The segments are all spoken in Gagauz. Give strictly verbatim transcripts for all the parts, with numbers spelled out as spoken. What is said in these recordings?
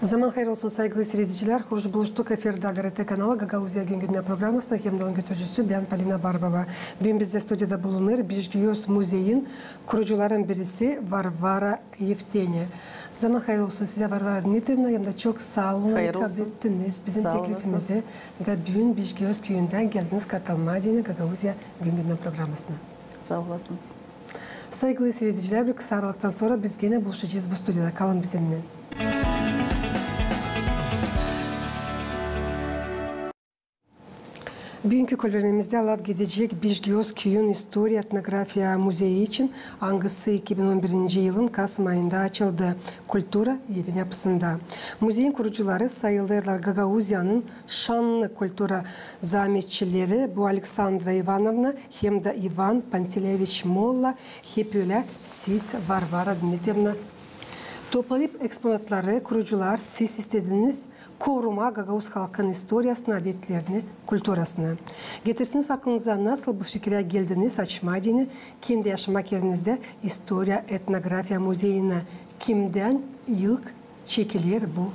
Zaman hayır olsun, saygılı siiredicilär. Hoş buluştuk. Efirdä GRT kanalı, Gagauziya gün-gündän programasında hem dä onun götürücüsü bän, Polina Barbova. Büün bizdä studiyada bulunêr Bižgiöz muzeyin kurucuların birisi Varvara Yevteniya. Zaman hayır olsun sizä, Varvara Dmitrievna, hem dä çok saa olun, ani kablettiniz bizim teklifimizi da büün Bižgiöz küüyündän geldiniz katılmaa deyni Gagauziya gün-gündän programasına. Saa olasınız. Saygılı siiredicilär, bir kısa aralıktan sora biz genä buluşacez bu studiyada. Kalın bizimnän. Büünkü körüzmemizdä laf gidecek Bižgiöz küüyün istoriya-etnografiya muzeyi için, angısı iki bin on birinci yılın kasım ayında açıldı kultura evin yapısında. Muzeyin kurucuları sayılêrlar Gagauziyanın şannı kultura zaametçileri, bu Aleksandra İvanovna hem dä İvan Pantileviç Molla, hep ölä siz, Varvara Dmitrievna. Toplayıp eksponatları, kurucular, siz istediniz korumaa gagauz halkın istoriyasını, adetlerini, kulturasını. Getirsiniz aklınıza, nasıl bu fikirä geldiniz açmaa deyni kendi yaşamak erinizdä istoriya-etnografiya muzeyini? Kimdän ilk çekiler bu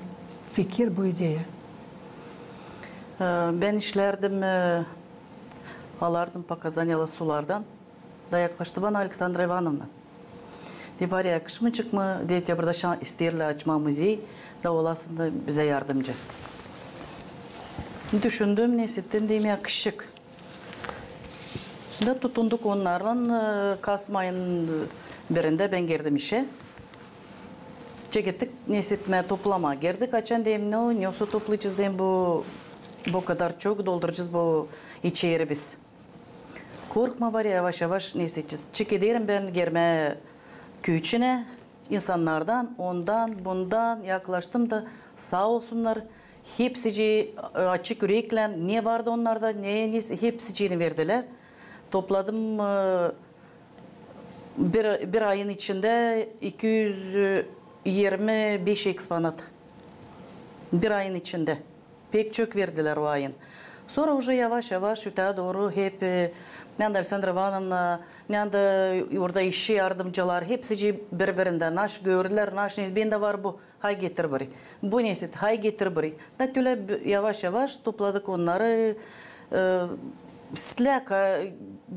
fikir, bu ideya? E, bän işlärdim, e, alardım pokazaniyalar sulardan. Da yaklaştı bana Aleksandra İvanovna. Deer, Varya, yakışmayacek mı? Deer, te burada şan isteerlär açmaa muzey, da olasın da bizä yardımcı. Düşündüm, neysä, dedim, yakışacek. Da tutunduk onnarlan, e, kasım ayın birindä bän girdim işä. Çekettik, neysä, toplamaa girdik. Açan dedim, ne, ne olsa toplayacez dedim, bu, bu kadar çok dolduracez bu içeri biz. Korkma, Varya, yavaş-yavaş, neysä, çekederim bän girmää küü içinä, insannardan, ondan, bundan yaklaştım da, saa olsunnar, hepsicii, e, açık üreklän, ne vardı onnarda, ne, ne, hepsiciini verdilär. Topladım, e, bir, bir ayın içindä iki üz irmi beş eksponat. Bir ayın içindä. Pek çok verdilär o ayın. Sora uje yavaş-yavaş ötää dooru hep, e, neän dä Aleksandra İvanovna, neän dä orada işçi yardımcılar, hepsicii biri-birindän naş gördülär, naş, neysä, bendä var bu, hay getir bari. Bu, neysä, hay getir bari. Da tölä b-, yavaş-yavaş topladık onnarı, e, släka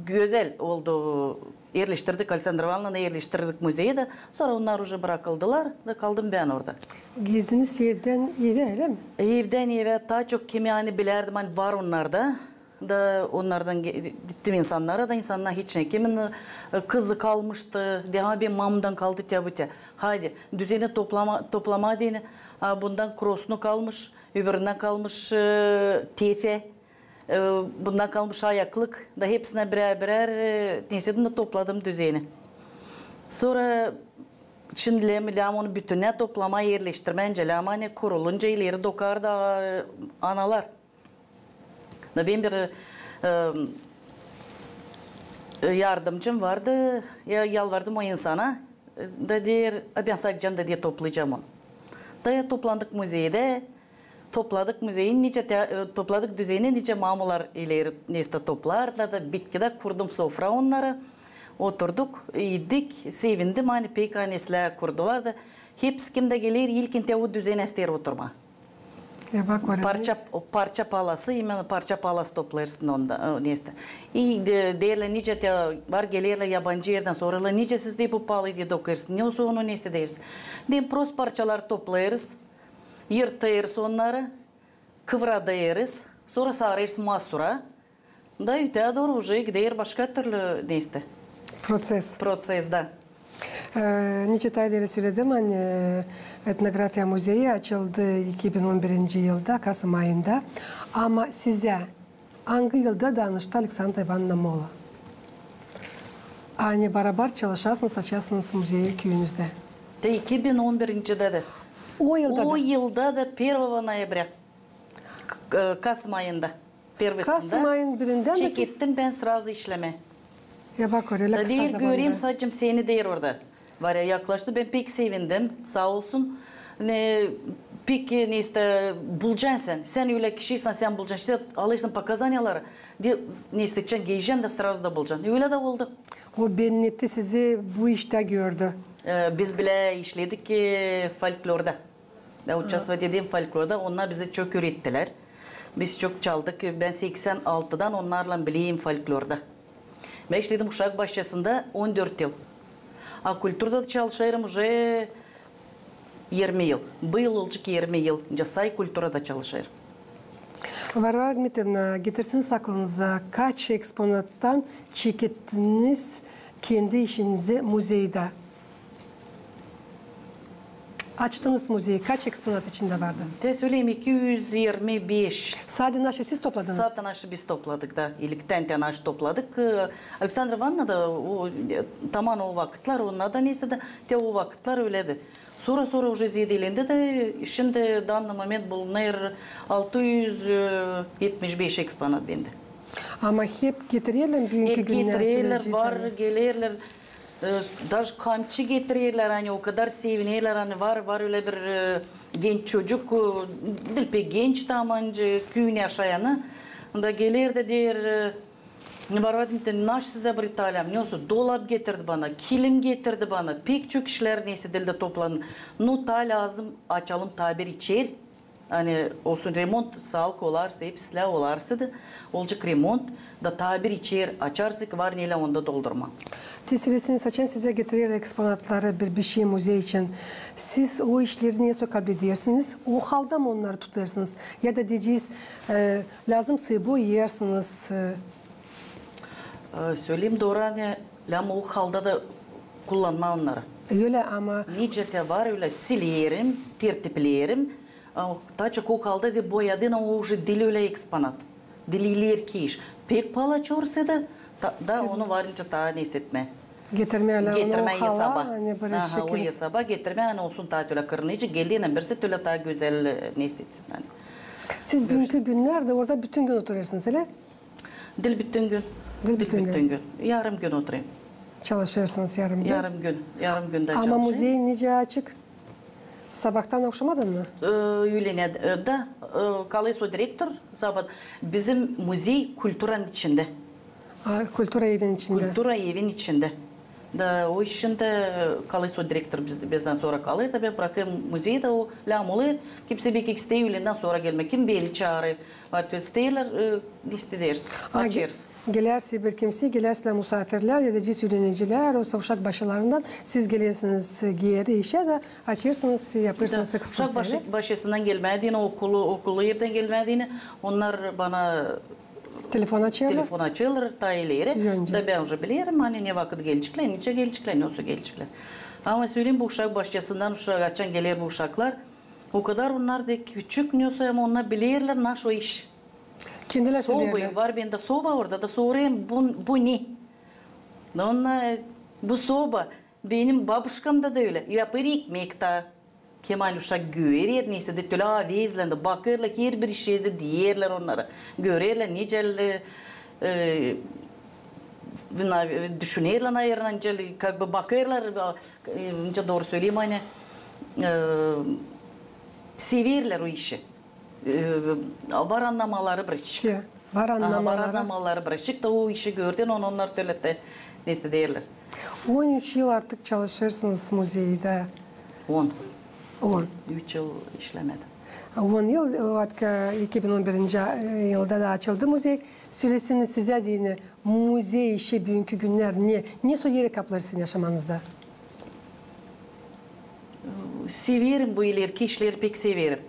gözäl oldu. Erleştirdik, Aleksandra İvanovnanı erleştirdik muzeyä dä. Sora onnar uje brakıldılar, da kaldım bän orada. Gezdiniz evdän evä, ölä mi? Evdän evä, taa çok kimi, ani bilärdim, ani var onnarda. Da onnardan ge-, gittim insannara da, insannar hiç ne. Kimin, e, kızı kalmıştı, deer, benim mamamdan kaldı te bu te. Haydi, düzeni toplama, toplamaa deyni, a, bundan krosnu kalmış, öbüründän kalmış, e, tefä. E, bundan kalmış ayaklık, da hepsinä birär-birär, e, neysä, da topladım düzeni. Sora şindi lääm, lääm onu bütünnä toplamaa, erleştirmää, nicä lääm, ani kurulunca ileri dokar da, e, analar. Da benim bir, e, e, yardımcım vardı, ya, yalvardım o insana, e, da deer, a bän sadecä da deer toplayacam onu. Da ya toplandık muzeydä, Topladık muzeyin, nicä te-, e, topladık düzeni, nicä mamular ileri neysä toplardılar da, bitkidä kurdum sofra onnara. Oturduk, iyedik, sevindim, ani pek, ani islää kurdular da. Hepsi kim dä geler, ilkin te o düzenä isteer oturmaa. E, bak, parça, o parça palası, imenno parça palası toplêêrsın onda, e, neysä. İ de-, deerlär, nicä te var, gelerlär yabancı erdän, sorêrlar, nicä siz de bu palıyı, deer, dokêrsınız, ne olsa onu neysä deersiniz. Deerim, prost parçaları toplêêrız. Yırtêrız onnarı, kıvradêrız, sora sarêrız masura. Da ötää dooru uje gider başka türlü neysä. Proţes. Proţes, da. E, nicä taa ileri söledim, ani, e, etnografiya muzeyi açıldı iki bin on birinci yılda, kasım ayında. Ama sizä angı yılda danıştı Aleksandra İvanovna Mola, ani barabar çalışasınız, açasınız muzeyi küüyünüzdä? Da iki bin on birincide dä. O yılda da. O yılda da, первого ноября. K-, kasım ayında. Первосында. Kasım ayın birindän dä siz... Çekettim bän srazu işlemää. Ya bak, ölä kısa zamanda. Da deer, göreyim, sacım, seni, deer, orada. Var ya, yaklaştı, bän pek sevindim, saa olsun. Ne, pek, neysä, bulacan sän. Sän ölä kişisin, sän bulacan. İştä alêrsın pokazaniyaları, deer, neysä, çan gelecän da srazu da bulacan. Ölä dä oldu. O bennetti, sizi bu iştä gördü. E, biz bilä işledik, e, folklorda. Bän uçastvat ederim folklorda, onnar bizi çok üürettilär. Biz çok çaldık. Bän seksän altıdan onnarlan bileyim folklorda. Bän işledim uşak başçasında on dört yıl. A kulturada da çalışêrım uje irmi yıl. Bu yıl olacek irmi yıl. Casay kulturada çalışêrım. Varvara Dmitrievna, getirseniz aklınıza, kaç eksponattan çekettiniz kendi işinizi muzeydä? Açtınız muzeyi, kaç eksponat içindä vardı? Te söleyim, iki üz irmi beş. Sade naşı siz topladınız? Sade naşı biz topladık, da. İlktän te naşı topladık. E, Aleksandra İvanovna da o, e, taman o vakıtlar, onnar da neysä dä, te o vakıtlar öledi. Sora-sora uje zedelendi da, şindi данный момент bulunêr altı üz etmiş beş eksponat bendä. Ama hep getirerlär büünkü günnär? Hep getirerlär, var, gelerlär. E, daje kamçı getirerlär, ani o kadar sevinerlär, ani var, var ölä bir, e, genç çocuk, e, diil pek genç, taman, e, küün yaşayanı. Da geler dä deer, e, Varvara Dmitrievna, naş sizä bir İtaliyam, ne olsun, dolap getirdi bana, kilim getirdi bana, pek çok işlär neysä dä toplandı. Nu, taa lääzım açalım taa bir içer. Ani olsun remont, saalık olarsa, hepsi lää olarsa da, olacek remont, da taa bir içer açarsak, var nelä onda doldurmaa. Te söleseniz, açan sizä getirerlär eksponatları, bir, bir şey muzey için, siz o işleri nesoy kabledersiniz, o halda mı onnarı tutêrsınız? Ya da deyecez, e, lääzım sıybu iyersiniz, e, E, söleyim dooru, ani lääzım o halda da kullanmaa onnarı. Ölä, ama nicä te var, ölä silerim, tertiplerim. A, taa çok o halda, zerä boyadın, o uje diil ölä eksponat. Diil ilerki iş. Pek paalı açılêr da, ta-, da onu var nicä taa neysä etmää. Getirmää, ölä onu o hala, ani bir şekil. Aha, o esaba getirmää, ani olsun taa tölä kırıcı, geldiynän birisi tölä taa gözäl, e, neysä etsin, ani. Siz büünkü günnärdä orada bütün gün oturêrsınız, ölä? Diil bütün gün. Diil bütün gün. Yarım gün oturêrım. Çalışêrsınız yarım gün. Yarım gün, yarım gündä çalışêrım. Ama muzey nicä açık? Sabaadan avşamadın mı? E, üülenä, e, da, e, kalêr sodirektor, sabaat. Bizim muzey kulturanın içindä. A, kultura evin içindä. Kultura evin içindä. Da, o işindä kalêr sodirektor biz-, bizdän sora kalêr, da bän brakêrım muzeyä, da o lääzım olêr, kimsey beki isteer üülenä sora gelmää, kim beni çaarêr. Var, isteerlär, e, isteeriz, açêrız. Gelerse bir kimsey, gelerse musaafirlär ya da deyecez üülenicilär, osa uşak başçalarından, siz gelersiniz geeri işä da açêrsınız, yapêrsınız ekskursiya. Uşak başçasından gelmää deyni, okulu, okulu erdän gelmää deyni, onnar bana telefon açêrlar. Telefon açêrlar, taa ileri. Da bän uje bilerim, ani ne vakıt geleceklär, nicä geleceklär, ne olsa geleceklär. Ama söleyim, bu uşak başçasından, uşak, açan geler bu uşaklar, o kadar onnar da küçük, ne olsa, ama onnar bilerlär, naş o iş. Kendileri söleerlär. Soba, var bendä soba orada, da sorêrım, bu, bu ne? Onnar, bu soba, benim babuşkamda da ölä. Yapêr ekmek taa. Kemal uşak görer, neysä dä tölä avezlän dä bakêrlar, herbir işi deyerlär onnara. Görerlär, nicä, e, e, düşünerlär, naerno, nicä, как бы, bakêrlar, e, nicä dooru söleyim, ani, e, severlär o işi. E, var annamaları birazçık. Var annamaları. Aha, var annamaları birazçık da o işi gördüynän onnar tölä te, neysä deerlär. On üç yıl artık çalışêrsınız muzeyda. On. On. Üç yıl işlemedim. On yıl, o, artık iki bin on birinci yılda da açıldı muzey. Söleseniz, sizä deyni, muzey işi büünkü günnär ne, ne soy eri kaplêêr sizin yaşamanızda? Severim, bu ilerki işleri pek severim.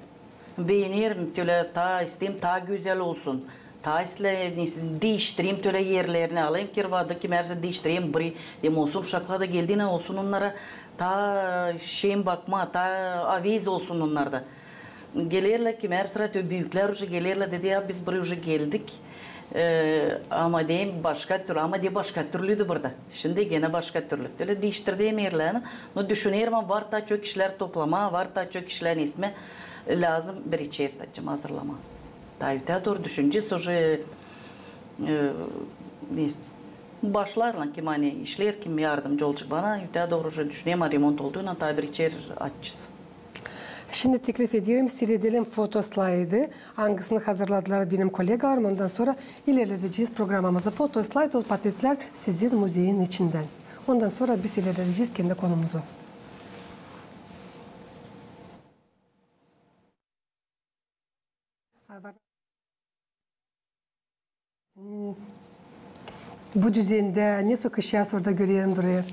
Beenerim, tölä taa isteerim, taa gözäl olsun. Taa isteerim, diiştireyim tölä erlerini, alayım kirvada, kimär sä diiştireyim, bri, deyim, olsun, uşaklar da geldiynän olsun onnara taa şen bakma, taa avez olsun onnarda. Gelerlär, kimär sıra te büüklär uje gelerlär, dedi, ya biz buraya uje geldik. E, ama deyim, başka türlü, ama de başka türlüydü burada. Şindi genä başka türlü. Ölä diiştirdim erlerini. No, düşünerim, var taa çok işlär toplamaa, var taa çok işlär neetmää. Lääzım bir içeri sadecä hazırlamaa. Taa ötää dooru düşünecez uje, e, neetsin. Başlarlan kim ani işleer, kim yardımcı olacek bana, ötää dooru uje düşünerim, remont olduynan taa bir içeri açacez. Şindi teklif ederim, siiredelim fotoslaydı, angısını hazırladılar benim kollegalarım. Ondan sora ilerledecez programamızı. Fotoslayd, o portretlär sizin muzeyin içindän. Ondan sora biz ilerledecez kendi konumuzu. Ha, var. Hmm. Bu düzendä nesä kızçaaz orada görerim durêr?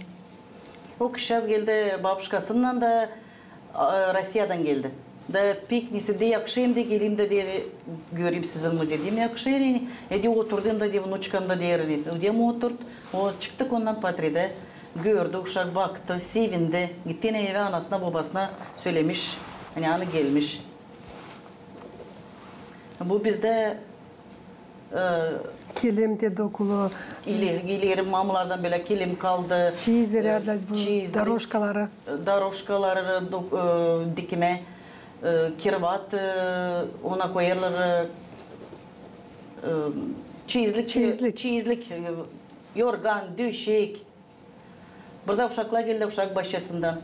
O kızçaaz geldi babuşkasınnan da, a, Rossiyadan geldi. Da pek nesä dä yakışêr hem dä gelim dä deer, göreyim sizin muzeyda. Deerim, yakışêr, e, e, dä oturêr hem dä, dä vnuçkam da deer, nesä. O dä hem oturt, o çıktık ondan portredä. Gördü uşak, baktı, sevindi. Gitti evä anasına, bobasına sölemiş, ani ani gelmiş. Bu bizdä, e, kilim dä dokulu. İleri, ileri mamalardan bölä kilim kaldı. Çiiz verärdilär, e, bu çiizlik, dorožkaları. Dorožkaları dok-, e, dikmä, e, kirvat, e, ona koyêrlar, e, e, çiizlik, çiizlik, e, yorgan, döşek. Burada uşaklar geldi uşak başçasından.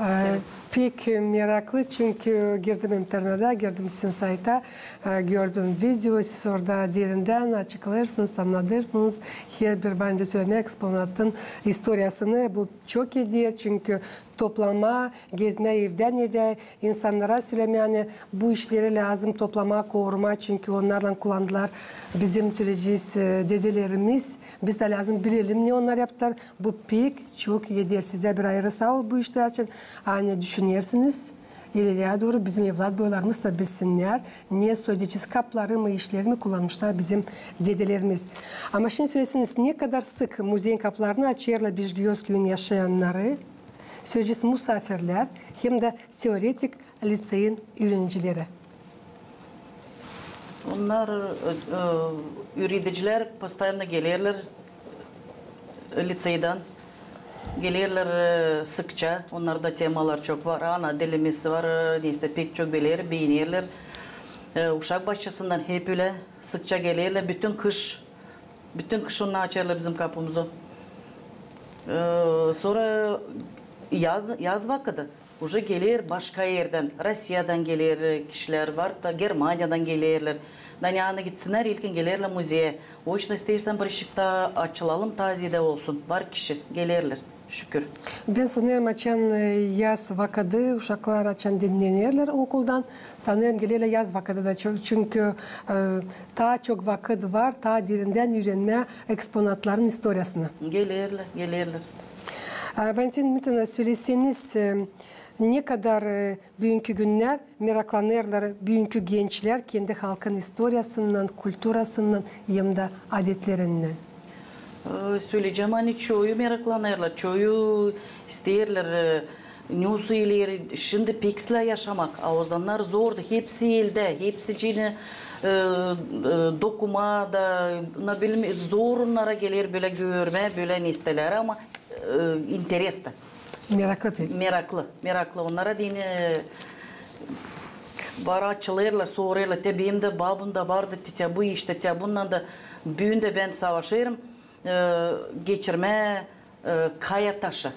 E, pek meraklı, çünkü girdim internedä, girdim sizin sayta, e, gördüm video, siz orada derindän açıklêêrsınız, annadêrsınız herbir, bence, sölemää eksponatın istoriyasını. Bu çok ii deer, çünkü toplamaa, gezmää evdän evä, insannara sölemää, ani bu işleri lääzım toplamaa, korumaa, çünkü onnarlan kullandılar bizim, söleyecez, e, dedelerimiz. Biz dä lääzım bilelim, ne onnar yaptılar. Bu pek çok ii deer. Sizä bir ayırı saa ol bu işlär için. Ani düşünersiniz ileriyä dooru bizim evlatboylarımız da bilsinnär, ne söleyecez, kapları mı, işleri mi kullanmışlar bizim dedelerimiz. Ama şindi söleseniz, ne kadar sık muzeyin kapılarını açêrlar Bejgiöz küüyün yaşayannarı, söleyecez, musaafirlär hem dä teoretik liţeyin üürenicileri? Onnar, e, e, üüredicilär постоянно gelerlär, e, liţeydan. Gelerlär, e, sıkça. Onnarda temalar çok var. Ana dilimiz var, e, nesä pek çok beer, beenerlär. E, uşak başçasından hep ölä sıkça gelerlär. Bütün kış, bütün kış onnar açêrlar bizim kapımızı. E, sora yaz, yaz vakıdı. Uje geler başka erdän, Rossiyadan geler, e, kişilär var da, Germaniyadan gelerlär. Da ani ani gitsinnär, ilkin gelerlär muzeyä. O işin isteersän bir işik taa açılalım, taa zeedä olsun. Var kişi, gelerlär, şükür. Bän sanêrım, açan, e, yaz vakıdı, uşaklar açan dinnänerlär okuldan, sanêrım, gelerlär yaz vakıdı da, çü-, çünkü, e, taa çok vakıt var, taa derindän üürenmää eksponatların istoriyasını. Gelerlär, gelerlär. E, Valentina Dmitriyevna, söleseniz, e, ne kadar, e, büünkü günnär meraklanêrlar büünkü gençlär kendi halkın istoriyasından, kulturasından hem dä adetlerinnän? E, söleyecäm, ani çoyu meraklanêrlar, çoyu isteerlär, e, ne olsun ileri, şindi pek islää yaşamak, a ozannar zordu, hepsi eldä, hepsi için, e, e, dokuma da, ne bilim, zor onnara geler bölä görmää, bölä nestäleri, ama e, interesno. Meraklı pek. Meraklı, meraklı. Onnara deyni, e, var açılêrlar, sorêrlar. Te benim dä babam da vardı, te, te bu işte, te bundan da. Büün dä bän savaşêrım, e, geçirmää, e, kaya taşı.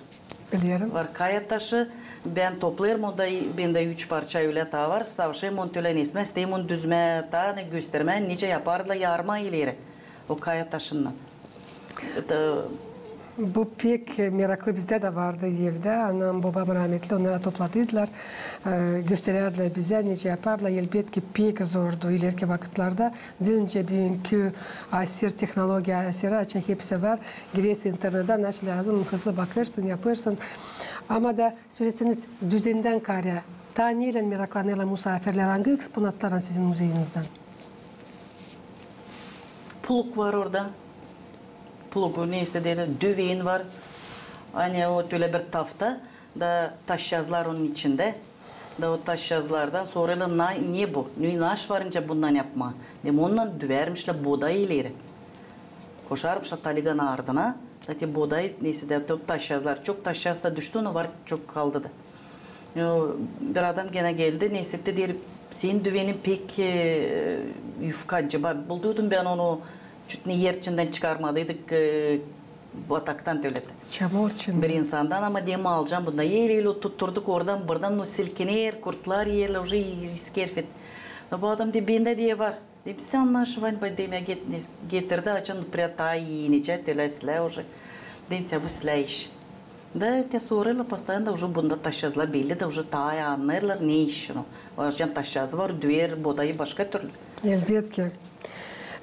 Bilerim. Var kaya taşı. Bän toplêêrım, onda bendä üç parça ölä taa var. Savaşêrım onu tölä nesmää, isteerim onu düzmää, taa ne göstermää, nicä yapardılar yarma ileri o kaya taşından. Bu pek meraklı, bizdä dä vardı evdä. Anam, bobam rahmetli, onnara topladıydılar. E, gösterärdilär bizä, nicä yapardılar. Elbetki, pek zordu ileriki vakıtlarda. Deyni büünkü asır, tehnologiya asırı, açan hepsi var. Girersin internedä, nasıl lääzım, hızlı bakêrsın, yapêrsın. Ama da söleseniz, düzendän kaarä, taa neylän meraklanêrlar musaafirlär, angı eksponatlarlan sizin muzeyinizdän? Plug var orada. Plugu, neysä deerlär, düven var. Ani o tölä bir tafta, da taşçaazlar onun içindä. Da o taşçaazlardan sorêrlar, na, ne bu? Ne, naş var nicä bundan yapmaa? Deerim, ondan düvärmişlär boday ileri. Koşarmışlar taliganın ardına. Da te boday, neysä deerlär, o taşçaazlar. Çok taşçaaz da düştü, no var çok kaldı da. E, bir adam genä geldi, neysä te, deer, senin düvenin pek, e, yufkacı. Bak, bulduydum bän onu, çüt ne er içindän çıkarmadıydık, e, bataktan tölä. Çamur içindä. Bir insandan, ama deerim alacam bundan. Elä-elä tutturduk oradan, buradan, no silkiner, kurtlar erlär, uje iskerfit. No bu adam deer, bendä deer var. Deerim, sän naş var, deerim, ya, getirdi, açan buraya taa ii nicä, tölä islää uje. Deerim, te bu islää iş. Da te sorêrlar, postoyanno da uje bunda taşıyazlar, belli da uje taa annêêrlar, ne iş o. Açan taşıyazı var, düer, bodayı başka türlü. Elbetki.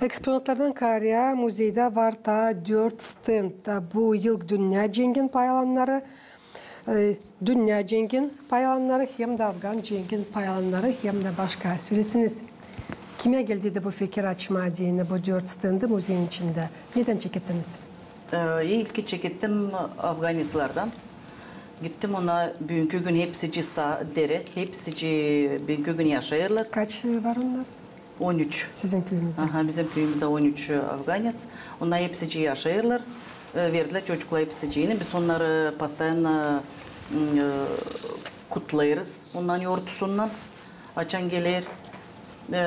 Eksponatlardan kaarä muzeydä var taa dört stend. Da bu ilk dünnä cengin pay alannarı, e, dünnä cengin pay alannarı hem dä afgan cengin pay alannarı hem dä başka. Söläsiniz, kimä geldiydi bu fikir açmaa deyni bu dört stendi muzeyin içindä? Nedän çekettiniz? E, ilki çekettim afganistlardan. Gittim ona, büünkü gün hepsicii saa, derä, hepsicii büünkü gün yaşêêrlar. Kaç var onnar? On üç. Sizin küüyünüzdä? Aha, bizim küüyümüzdä on üç afganets. Onnar hepsicii yaşêêrlar. E, verdilär çocuklara hepsiciini. Biz onnarı postoyanno, m, e, kutlêêrız onnarın yortusundan, açan geler. E,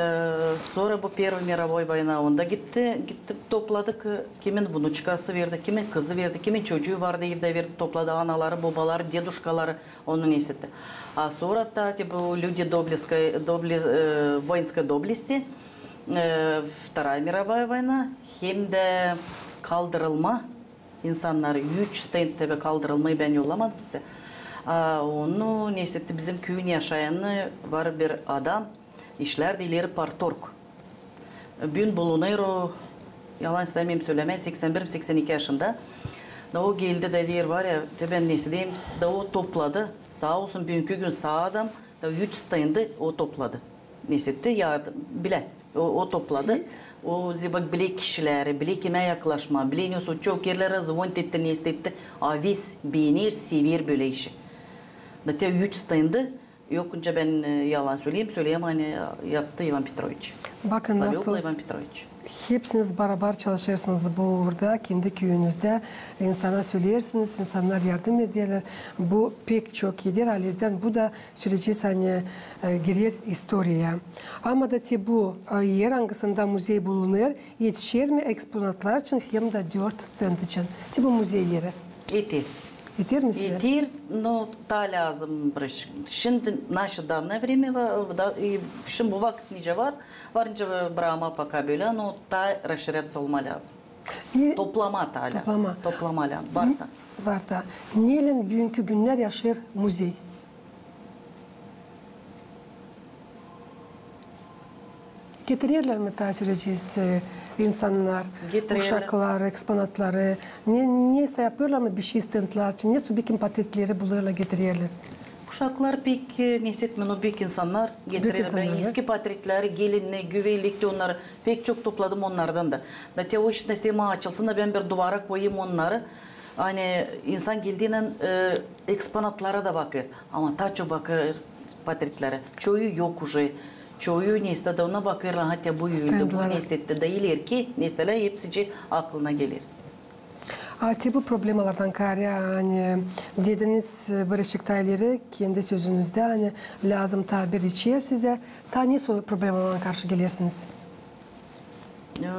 sora bu Первая мировая война, onda gitti, gitti, topladık, e, kimin vnuçkası verdi, kimin kızı verdi, kimin çocuu vardı evdä, verdi, topladı, anaları, bobaları, deduşkaları, onu nesetti. A sora taa te bu люди доблестной, добли-, e, воинской доблести, e, Вторая мировая война, hem dä kaldırılma insannarı, üç stend te kaldırılmayı bän yollamadım sizä. A, onu nesetti, bizim küüyün yaşayanı var bir adam, işlärdi ileri partorg. Büün bulunêr o, yalan istämeerim sölemää, seksän bir, seksän iki yaşında. Da o geldi da deer, var ya, te bän nesedeyim, da o topladı, saa olsun, büünkü gün saa adam, da üç stendi o topladı. Nesetti, ya, bilä, o, o topladı. O, zebak, bilä kişileri, bilä kimä yaklaşmaa, bilä ne o çok erlerä zvonit etti, nesetti, a ves beener, sever bölä işi. Da te üç stendi, yok, nicä bän, e, yalan söleyim, söleyim, ani yaptı İvan Petroviç. Bakın, nasıl İvan Petroviç. Hepsiniz barabar çalışêrsınız bu uurda, kendi küüyünüzdä insana söleersiniz, insannar yardım ederlär. Bu pek çok eder, halizdän bu da söleyecez, ani, e, girer istoriyaya. Ama da te bu, e, er, angısında muzey bulunêr, etişer mi eksponatlar için hem dä dört stend için? Te bu muzey eri. Eter. Eter mi sizä? Eter, no taa lääzım bir iş. Şindi наше данное время, va-, da, e, şindi bu vakıt nicä var, var nicä bramaa пока bölä, no taa расширяться olmaa lääzım. Toplamaa taa lääzım. Toplamaa. Toplamaa lääzım. Var taa. Var taa. Neylän büünkü günnär yaşêêr muzey? Getirerlär mi taa, söleyecez, e, insannar, uşaklar, eksponatları? Ne, nesä yapêrlar mı bişey stendlär için, ne subetkin portretleri bulêrlar, getirerlär? Uşaklar pek, e, nesetmää, no, büük insannar getirer. Bän eski portretleri, gelinni, güveylikti onnarı, pek çok topladım onnardan da. Da te o işin isteerim açılsın da bän bir duvara koyayım onnarı. Ani insan geldiynän, e, eksponatlara da bakêr, ama taa çok bakêr portretlerä. Çoyu yok uje. Çoyu nesä da ona bakêrlar, ha, te bu öldü, bu nesetti, da ilerki neslere hepsicii aklına geler. A te bu problemalardan kaarä, ani dediniz, e, bir işik taa ileri kendi sözünüzdä, ani lääzım taa bir içer sizä, taa ne sor-, problemalara karşı gelersiniz? E,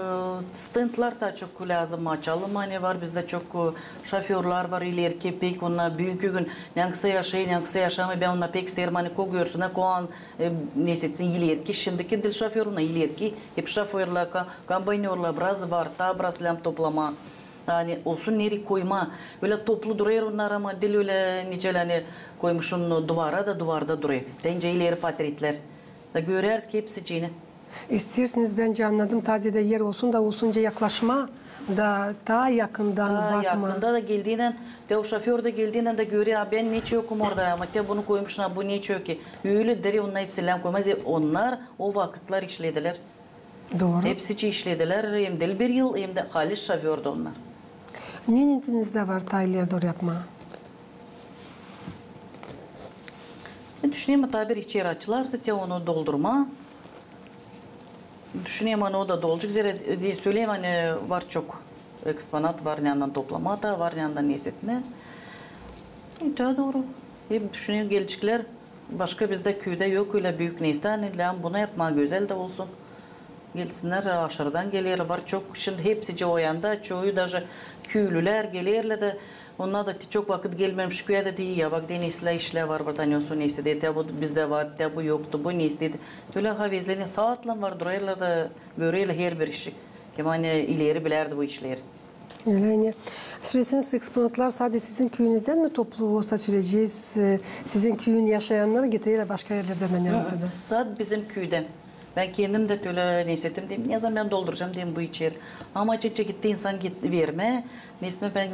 stendlär taa çok lääzım açalım, ani var bizdä çok, e, şoförlär var ilerki pek, onnar büünkü gün neangısı yaşêêr, neangısı yaşamêêr, bän onnar pek isteerim, ani ko görsün, ko an, e, nesetsin ilerki, şindiki diil şoför, onnar ilerki, hep şoförlär, ka-, kombaynörlär, biraz var taa, biraz lääzım toplamaa. Ani olsun neri koymaa. Ölä toplu durêr onnar, ama diil ölä nicä, ani koymuşsun duvara da duvarda durêr. Te nicä ileri portretlär. Da görärdik hepsicini. İsteersiniz, bän dä annadım, taa ziyadä er olsun da olsun nicä yaklaşmaa da taa yakından bakmaa. Taa yakında da geldiynän, te o şoför da geldiynän da görer, a bän neçin yokum orada, ama te bunu koymuşsun, a bu neçin yok ki. Ölä deer onnar hepsini lääzım koymaa, zerä onnar o vakıtlar işledilär. Dooru. Hepsicii işledilär, hem diil bir yıl, hem dä halis şoför da onnar. Ne niyetinizdä var taa ileri dooru yapmaa? E, düşünerim, taa bir içeri açılarsa, te onu doldurmaa. Düşünerim, ani o da dolacek. Zerä, e, söleyim, ani var çok eksponat, var neyandan toplamaa da, var neyandan nesetmää. E, taa dooru. E, düşünerim, geleceklär. Başka bizdä küüdä yok ölä büük nestä, ani lääzım bunu yapmaa, gözäl dä olsun. Gelsinnär, aşırıdan geler, var çok, şindi hepsicii o yanda, çoyu daje küülülär gelerlär dä, onnar da çok vakıt gelmemiş küüyä dä, deer, ya bak, deer, neslä işlär var burada, ne olsun, neslä, deer, te bu bizdä var, te bu yoktu, bu neslä, deer. Ölä havezleniyor, saatlan var, durêrlar da görerlär herbir işi. Kim ani ileri bilärdi bu işleri. Ölä ani. Söleseniz, eksponatlar sade sizin küüyünüzdän mi toplu olsa söleyecez, e, sizin küüyün yaşayannarı getirerlär başka erlerdän, ani nasıl da? Sade bizim küüdän. Bän kendim dä tölä neesettim, deerim, ne zaman bän dolduracam, deerim, bu içeri. Ama çeçekittä insan git-, vermää, neesettim, bän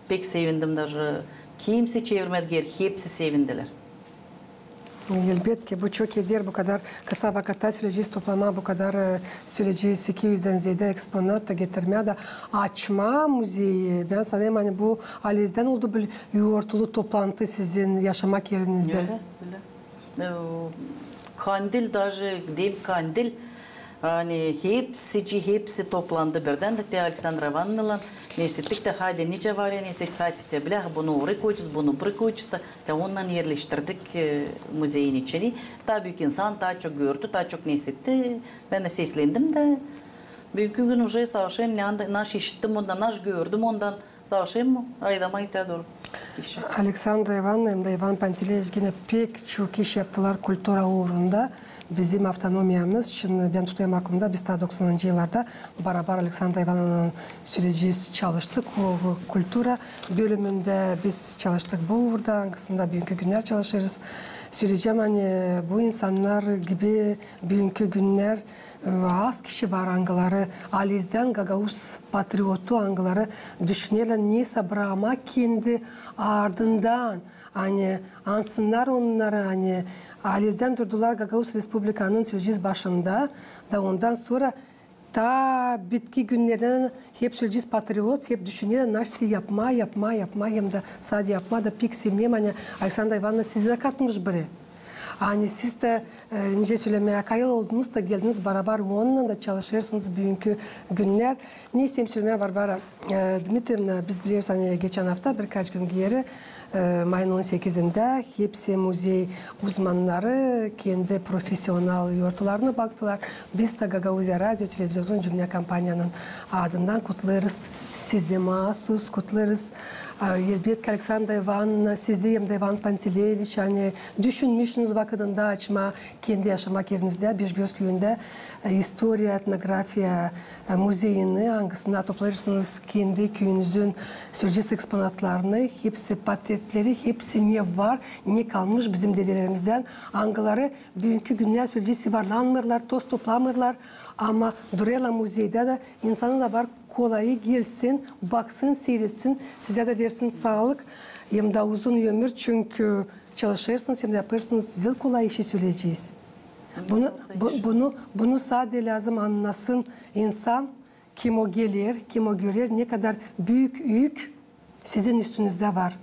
pek sevindim daje. Kimsey çevirmedi geeri, hepsi sevindilär. Elbetki, bu çok eder, bu kadar kısa vakıtta söleyecez toplamaa bu kadar, e, söleyecez, iki üzdän zeedä eksponat da getirmää dä açmaa muzeyi. Bän sanêrım, ani bu alizdän oldu bir yortulu toplantı sizin yaşamak erinizdä. Ölä, ölä. E, Kandil, daje deerim Kandil, ani hepsicii, hepsi toplandı birdän dä te Aleksandra İvannalan. Neesettik dä, haydi, nicä var ya, neesettik, sade te bilä, bunu orayı koyacez, bunu burayı koyacez da, te ondan erleştirdik, e, muzeyin içini. Taa büük insan, taa çok gördü, taa çok neesetti. Bän dä seslendim dä. Büünkü gün uje savaşêrım, ne anda, naş işittim ondan, naş gördüm ondan. Savaşêrım, aydama ötää dooru. İşi. Aleksandra İvanna hem dä İvan Pantileeviç genä pek çok iş yaptılar kultura uurunda. Bizim avtonomiyamız, şindi bän tutêrım aklımda, biz taa doksanıncı yıllarda barabar Aleksandra İvannannan söleyecez, çalıştık. O, o kultura bölümündä biz çalıştık bu uurda, angısında büünkü günnär çalışêrız. Söleyecäm, ani bu insannar gibi büünkü günnär e, az kişi var, angıları alizdän gagauz patriotu, angıları düşünerlär neysä brakmaa kendi ardından, ani ansınnar onnarı, ani alizdän durdular Gagauz Respublikanın söleyecez başında, da ondan sora taa bitki günnerdän hep söleyecez patriot, hep düşünerlär, naşey yapmaa, yapmaa, yapmaa, hem dä sade yapmaa da pek sevinerim, ani Aleksandra İvannanna sizi dä katmış biri. Ani siz dä, e, nicä sölemää, kayıl oldunuz da geldiniz barabar onunnan da çalışêrsınız büünkü günnär. Ne isteerim sölemää, Varvara, e, Dmitrievna, biz bileriz, ani geçän afta, birkaç gün geeri, e, mayın on sekizindä hepsi muzey uzmannarı kendi profesional yortularını baktılar. Biz dä Gagauziya radio televizionun Cümnä kompaniyanın adından kutlêêrız sizi, maasuz kutlêêrız. E, elbetki, Aleksandra İvannanna, sizi hem dä İvan Pantileeviç, ani düşünmüşsünüz vakıdında açmaa kendi yaşamak erinizdä, Beşgöz küüyündä, e, istoriya, etnografiya, e, muzeyini, angısında toplêêrsınız kendi küüyünüzün söleyecez eksponatlarını, hepsi portretleri, hepsi ne var, ne kalmış bizim dedelerimmizdän, angıları büünkü günnär söleyecez, yuvarlanmêêrlar, toz toplamêêrlar, ama durêrlar muzeydä da, insanın da var kolayı gelsin, baksın, siiretsin, sizä dä versin saalık, hem dä uzun ömür, çünkü çalışêrsınız hem dä yapêrsınız diil kolay işi, söleyecez. Bunu, bu-, bunu, bunu sade lääzım annasın insan, kim o geler, kim o görer, nekadar büük ük sizin üstünüzdä var.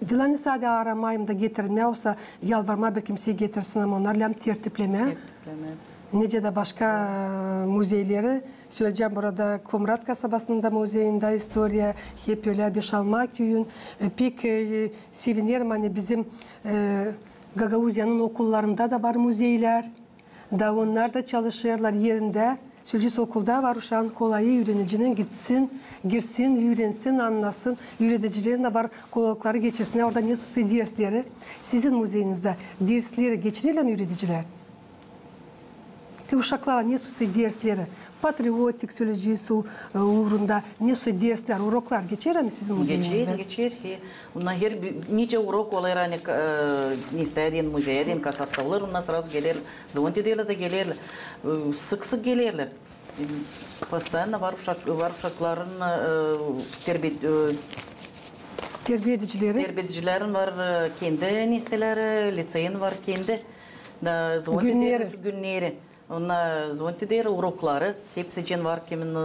Diil ani sade aaramaa hem dä getirmää, osa yalvarmaa bir kimsey getirsin, ama onnarı lääzım tertiplemää. Tertiplemää. Nicä dä başka, e, muzeyleri, söleyecäm burada Komrat kasabasının da muzeyindä istoriya, hep ölä Beşalma küüyün. E, pek, e, sevinerim, ani bizim, e, Gagauziyanın okullarında da var muzeylär. Da onnar da çalışêrlar erindä. Söleyecez, okulda var uşaan kolayı, üürenicinin gitsin, girsin, üürensin, annasın. Üüredicilerin dä var kolaylıkları geçirsin. Orada ne soysa dersleri. Sizin muzeyinizdä dersleri geçirerlär mi üüredicilär? Te uşaklara ne soysa dersleri, patriotik söleyecez u-, e, uurunda ne soysa derslär, uroklar geçer mi sizin muzeyinizdä? Geçer, geçer. He, onnar her bir, nicä urok olêr, ani, e, ne isteer deyni, muzeyä deyni kasapta olêr, onnar srazu gelerlär. Zvontedilär da gelerlär. E, sık-sık gelerlär. E, постоянно var uşak, var uşakların, e, terbi-, e, terbiedicileri. Terbiedicilerin var, e, kendi nesteleri, liseyin var kendi. Da zvontedilär günneri. Onnar zvontedilär, urokları, hepsicii var kimin, e,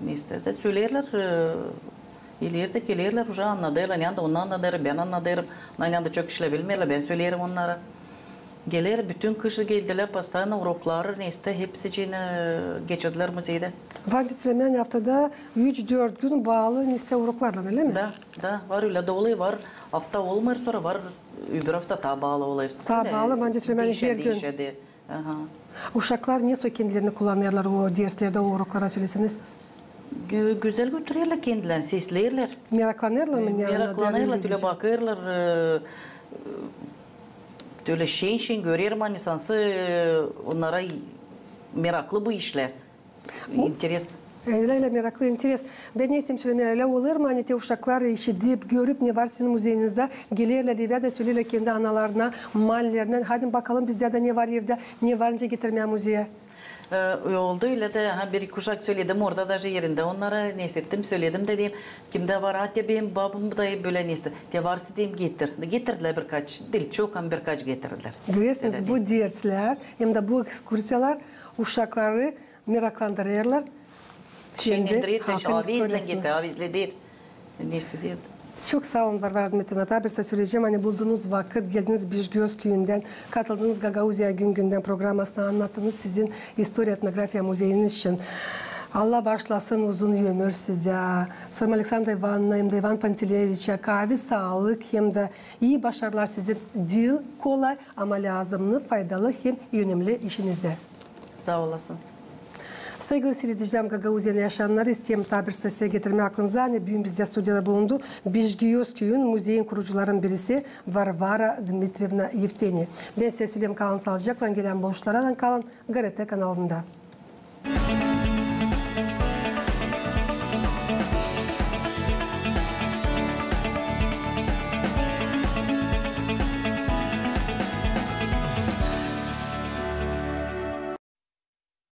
ne isteer dä söleerlär, e, ileri dä gelerlär, uje annadêrlar, ne anda onnar annadêr, bän annadêrım, ne anda çok işlär bilmeerlär, bän söleerim onnara. Geler, bütün kışın geldilär, постоянно urokları, ne isteer, hepsicii, e, geçirdilär muzeydä. Var sölemää, ani aftada üç-dört gün baalı, ne isteer, uroklarlan, ölä mi? Da, da, var ölä dä olêr, var afta olmêêr, sora var öbür afta taa baalı olêr. Taa baalı, var sölemää, ani her gün. Diişer, diişer dä. Aha. Uşaklar ne soy kendilerini kullanêrlar o derslerdä, o uroklara söleseniz? Gü-, gözäl götürerlär kendilerini, sesleerlär. Meraklanêrlar mı? E, meraklanêrlar, ölä bakêrlar, e, ölä şen-şen görerim, ani sansı, e, onnara meraklı bu işlär. İnteres. Ölä, ölä meraklı, interes. Bän ne isteerim sölemää, ölä olêr mı, ani te uşaklar işidip, görüp, ne var sizin muzeyinizdä, gelerlär evä dä söleerlär kendi analarına, mannelerinä: "Hadi bakalım, bizdä dä ne var evdä, ne var nicä getirmää muzeyä?" E, oldu ölä dä, ha, bir-iki uşak söledim orada, daje erindä onnara, ne isteerim, söledim dä, deerim, kimdä var, a, te benim babam da bölä, ne isteerim, te varsa, deerim, getir. Getirdilär birkaç, diil çok, ama birkaç getirdilär. Görersiniz, bu derslär hem dä bu ekskursiyalar uşakları meraklandırêrlar. Şenlendirer, avizlä getirä, avizlä deer. Ne isteerim. Çok saa olun, Varvara Dmitriyevna. Taa bir söleyecäm, ani buldunuz vakıt, geldiniz Bižgios küüyündän, katıldınız "Gagauziya gün-gündän" programasına, annattınız sizin istoriya etnografiya muzeyiniz için. Allah baaşlasın uzun ömür sizä. Sora Aleksandra İvanovna hem dä İvan Pantileviçä kaavi saalık hem dä ii başarılar sizin diil kolay, ama lääzımnı, faydalı hem önemli işinizdä. Saa olasınız. Saygılı siiredicilär, "Gagauziyanın yaşayannarı" isteerim taa bir sölä getirmää aklınıza, ani büün bizdä studiyada bulundu Bižgios küüyün muzeyin kurucuların birisi Varvara Dmitriyevna Yevteniy. Bän sizä söleerim, kalın saalıcaklan, gelän buluşmalardan kalın GRT kanalında.